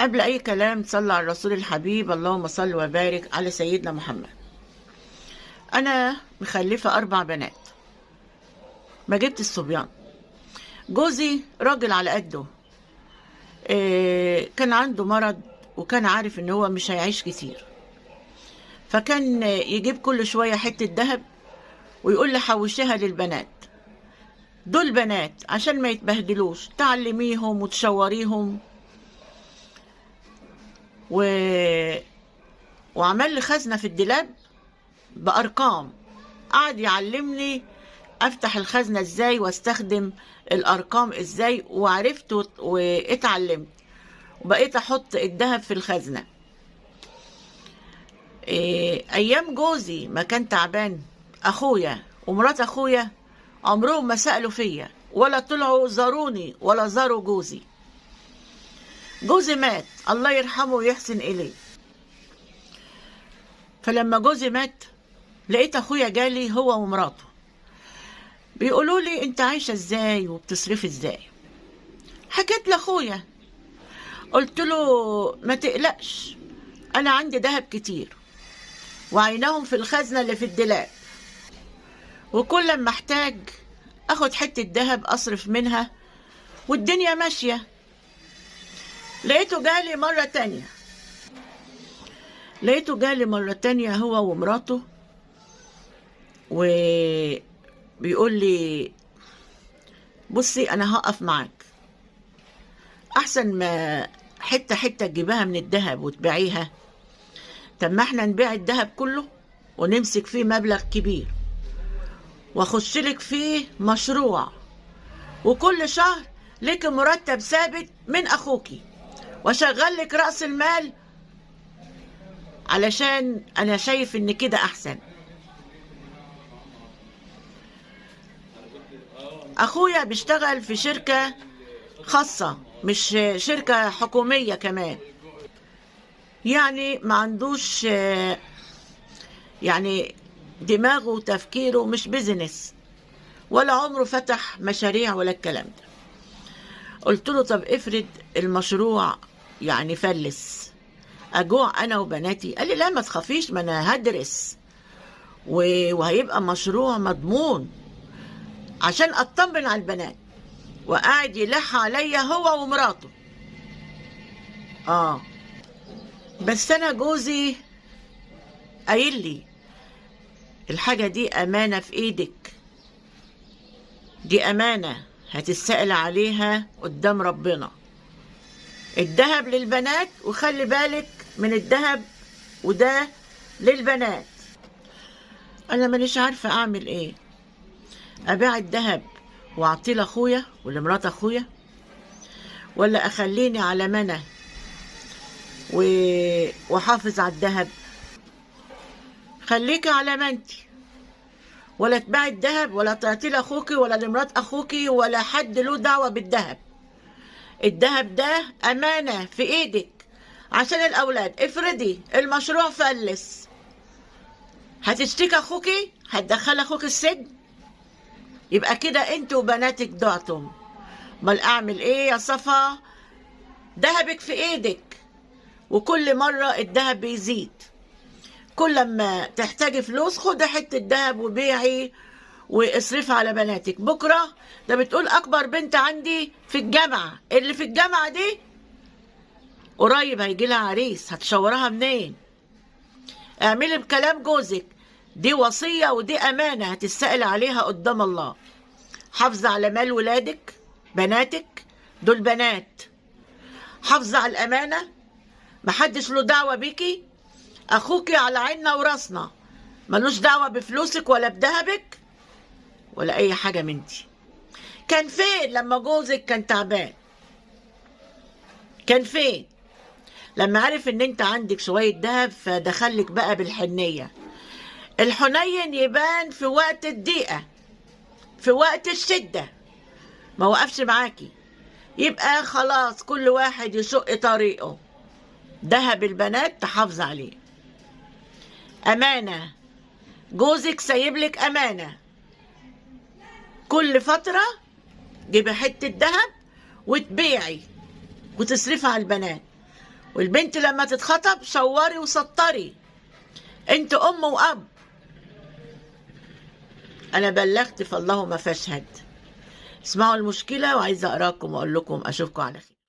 قبل أي كلام صلى على الرسول الحبيب، اللهم صل وبارك على سيدنا محمد. أنا مخلفة 4 بنات، ما جبت الصبيان. جوزي راجل على قده، كان عنده مرض وكان عارف إن هو مش هيعيش كتير، فكان يجيب كل شوية حتة ذهب ويقول لي حوشيها للبنات، دول بنات عشان ما يتبهدلوش، تعلميهم وتشوريهم. و... وعمل لي خزنة في الدولاب بأرقام، قعد يعلمني افتح الخزنة ازاي واستخدم الارقام ازاي، وعرفت واتعلمت وبقيت احط الذهب في الخزنة. ايام جوزي ما كان تعبان، اخويا ومرات اخويا عمرهم ما سألوا فيا ولا طلعوا زاروني ولا زاروا جوزي. جوزي مات الله يرحمه ويحسن اليه. فلما جوزي مات لقيت اخويا جالي هو ومراته بيقولوا لي انت عايشه ازاي وبتصرفي ازاي. حكيت لاخويا، قلت له ما تقلقش انا عندي ذهب كتير وعيناهم في الخزنة اللي في الدولاب، وكل ما احتاج اخد حتة ذهب اصرف منها والدنيا ماشية. لقيته جالي مرة تانية، لقيته جالي مرة تانية هو ومراته وبيقول لي بصي انا هقف معاك، احسن ما حتة حتة تجيبها من الذهب وتبيعيها، طب ما احنا نبيع الذهب كله ونمسك فيه مبلغ كبير واخش لك فيه مشروع، وكل شهر لك مرتب ثابت من اخوكي، واشغل لك رأس المال، علشان انا شايف ان كده احسن. اخويا بيشتغل في شركة خاصة مش شركة حكومية كمان، يعني ما عندوش، يعني دماغه وتفكيره مش بيزنس، ولا عمره فتح مشاريع ولا الكلام ده. قلت له طب افرض المشروع يعني فلس، اجوع انا وبناتي؟ قال لي لا ما تخافيش، ما انا هدرس وهيبقى مشروع مضمون عشان اطمن على البنات. وقاعد يلح عليا هو ومراته. بس انا جوزي قايل لي الحاجة دي امانه في ايدك، دي امانه هتسأل عليها قدام ربنا. الذهب للبنات، وخلي بالك من الذهب وده للبنات. انا مانيش عارفه اعمل ايه، ابيع الذهب واعطيه لاخويا ولمرات اخويا، ولا اخليني على منى واحافظ على الذهب؟ خليكي على ما انتي، ولا تبيعي الذهب ولا تعطيه لاخوكي ولا لمرات اخوكي ولا حد له دعوه بالذهب. الذهب ده امانه في ايدك عشان الاولاد. افرضي المشروع فلس، هتشتكي اخوكي؟ هتدخل اخوك السجن؟ يبقى كده انت وبناتك ضعتم. امال اعمل ايه يا صفا؟ ذهبك في ايدك، وكل مرة الذهب بيزيد، كل ما تحتاجي فلوس خدي حتة ذهب وبيعي واصرفي على بناتك. بكره ده بتقول اكبر بنت عندي في الجامعة، اللي في الجامعة دي قريب هيجي لها عريس، هتشورها منين؟ اعملي بكلام جوزك، دي وصية ودي امانه هتسأل عليها قدام الله. حافظه على مال ولادك، بناتك دول بنات، حافظه على الامانة، محدش له دعوه بيكي، اخوكي على عيننا وراسنا، ملوش دعوه بفلوسك ولا بذهبك ولا اي حاجة من دي. كان فين لما جوزك كان تعبان؟ كان فين لما عرف ان انت عندك شوية ذهب فدخلك بقى بالحنيه؟ الحنين يبان في وقت الضيقه، في وقت الشدة، ما وقفش معاكي، يبقى خلاص كل واحد يشق طريقه. ذهب البنات تحافظ عليه، امانه، جوزك سايبلك امانه، كل فترة جيبي حتة ذهب وتبيعي وتصرفي على البنات. والبنت لما تتخطب شوري وسطري، انت ام واب. انا بلغت فاللهم فاشهد. اسمعوا المشكلة وعايزة اقراكم واقول لكم اشوفكم على خير.